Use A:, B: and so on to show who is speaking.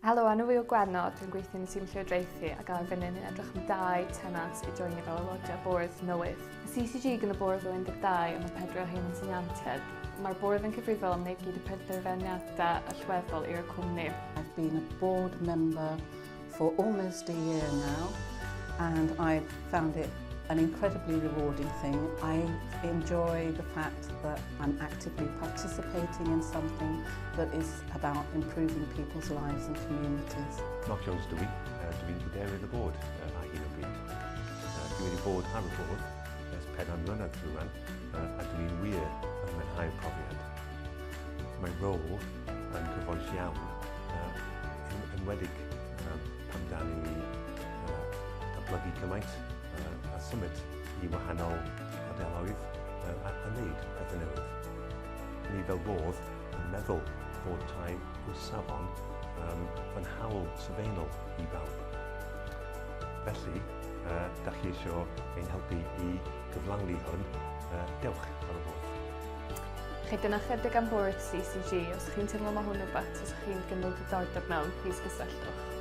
A: Helo, enw fi yw Gwenno, dwi'n gweithio yn y tîm llywodraethu ac ar y funud ni'n edrych am dau tenant i joinio fel aelodau bwrdd newydd. Y CCG gan y bwrdd o 12 a mae pedwar o hyn yn tenantiaid. Mae'r bwrdd yn cyfrifol am wneud gyd y penderfyniadau allweddol i'r cwmni.
B: I've been a board member for almost a year now and I've found it an incredibly rewarding thing. I enjoy the fact that I'm actively participating in something that is about improving people's lives and communities.
C: Mark Jones dwi, dwi'n cadeirydd y bwrdd ar hyn o bryd. Dwi wedi bod ar y bwrdd ers 4 mlynedd rwan a dwi'n wir yn mwynhau'r profiad. Mae rôl yn gyfoes iawn, yn enwedig pan da ni datblygu cymaint a symud i wahanol ardaloedd a wneud pethau newydd. Ni fel bwrdd yn meddwl bod tai o safon yn hawl sylfaenol i bawb. Felly, da chi eisiau ein helpu i gyflawni hwn, dewch ar y bwrdd.
A: Chi dyna chydig am bwrdd CCG. Os chi'n teimlo mae hwn rhywbeth os chi'n gymryd diddordeb mewn, plis gysylltwch.